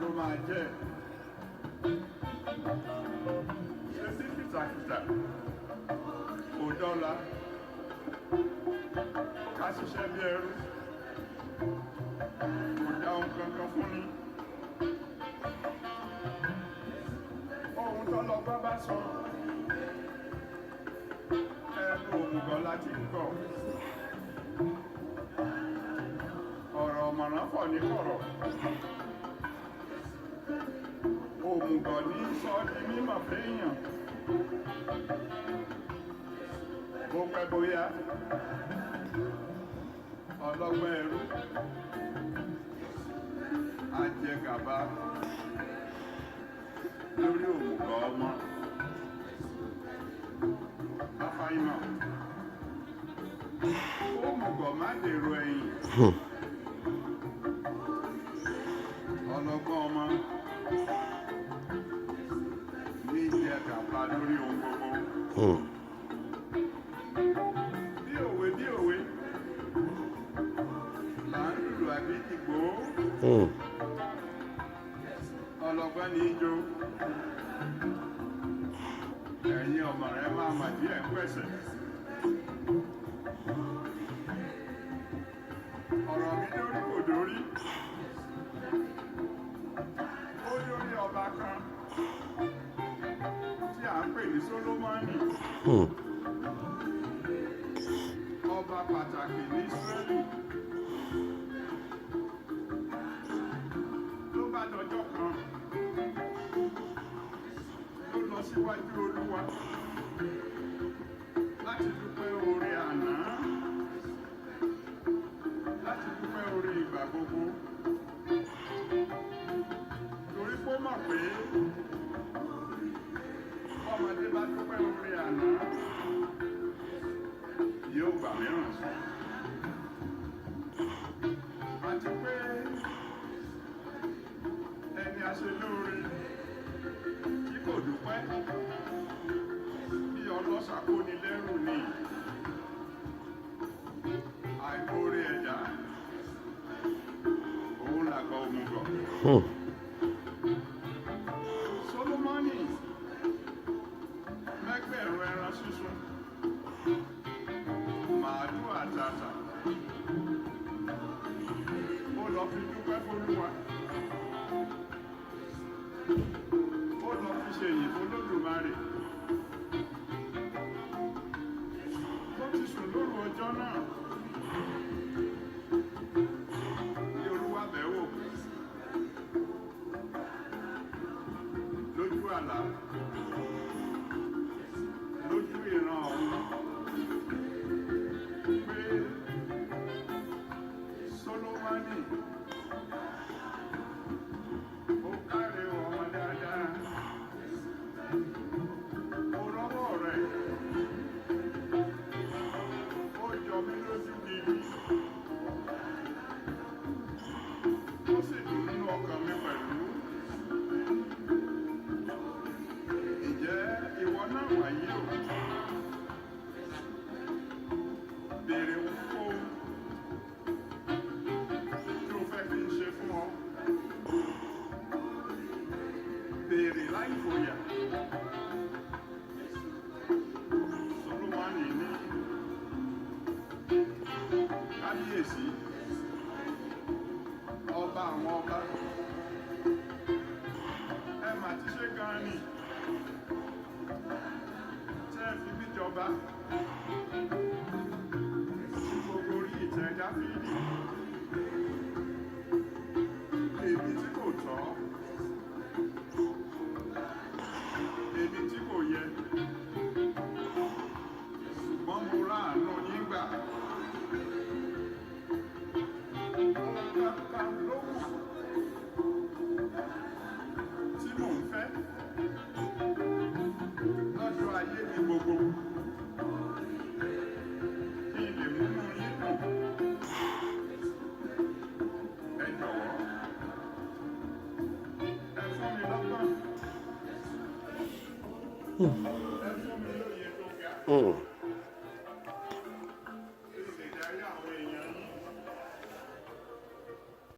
ló máa jẹ́? Ṣé sí kìtàkìtà kò dọ́là ká ṣiṣẹ́ bí ẹrú kò dá ohun kankan fún ni? Ohun tọ́lọ́gbọ́n bá sọ, ẹnu òmùgọ̀ láti ń gbọ́. Ọ̀rọ̀ ọ̀mọ̀ràn fọ̀ ní kọ̀rọ̀. Òmùgọ̀ ní sọ di mímọ̀ fẹ́yàn. Bó pẹ́ bóyá, ọlọ́gbọ́n ẹrú á jẹ gàba lórí òmùgọ̀ ọmọ. Àfàìmọ̀ òmùgọ̀ má dèrò ẹ̀yìn. Ọlọ́gbọ́n ọmọ ní jẹ gàba lórí ohun gbogbo. Bí òwe bí òwe là ń lùlù àgídìgbò. Ọlọ́gbọ́n ní í jó. Ẹ̀yin ọmọ rẹ máa mà díẹ̀ pẹ̀sẹ̀. Ọ̀rọ̀ mi dórí kò dórí. Ó dórí ọba kan tí à ń pè ní Sólómọ́nì. Ọba pàtàkì ní Ísírẹ́lì. Ló bá dọjọ́ kan, ló lọ síwájú Olúwa láti dúpẹ́ oore àná, láti dúpẹ́ oore ìgbà gbogbo. Torí pé ó mọ̀ pé ọmọdé bá dúpẹ́ oore àná, yóò gbà mìíràn sí. Àti pé ẹni a ṣe lóore tí kò dúpẹ́ bí ọlọ́ṣà kó ni lẹ́rù ni. Àìmoore ẹ̀dá òun làgbà òmùgọ̀. Sólómọ́nì mẹ́gbẹ̀rún ẹran sísun, màálù àtàtà, ó lọ fi dúpẹ́ f'Olúwa, ó lọ fi ṣèyìn f'Olódùmarè. Ó ti sùn lóru ọjọ́ náà ní Olúwa bẹ̀ wò lójú àlá, lójú ìran ọ̀run, pé Sólómọ́nì, ó káre ọmọ dáadáa, ó rọ́wọ́ rẹ̀, ó jọ mí lójú gidi, ó sì dùn nínú ọkàn mi pẹ̀lú. Ǹjẹ́ ìwọ náà wàyí o, béèrè ohunkóhun tí o fẹ́ kí n ṣe fún ọ, béèrè láì fòyà. Sólómọ́nì ní, kábíyèsí, ọba àwọn ọba, ẹ mà ti ṣe gan ni tẹ́ ẹ fi mí jọba tí gbogbo orí ìtẹ́ Dáfídì. Èmi tí kò tọ́, èmi tí kò yẹ, ṣùgbọ́n mo ráàánú yín gbà. Ohun kankan ló wù tí mò ń fẹ́ lọ́jọ́ ayé mi gbogbo, kí n lè múnú yín dùn. Ẹ jọ̀wọ́, ẹ fún mi lọ́gbọ́n, ẹ fún mi lóye tó ga.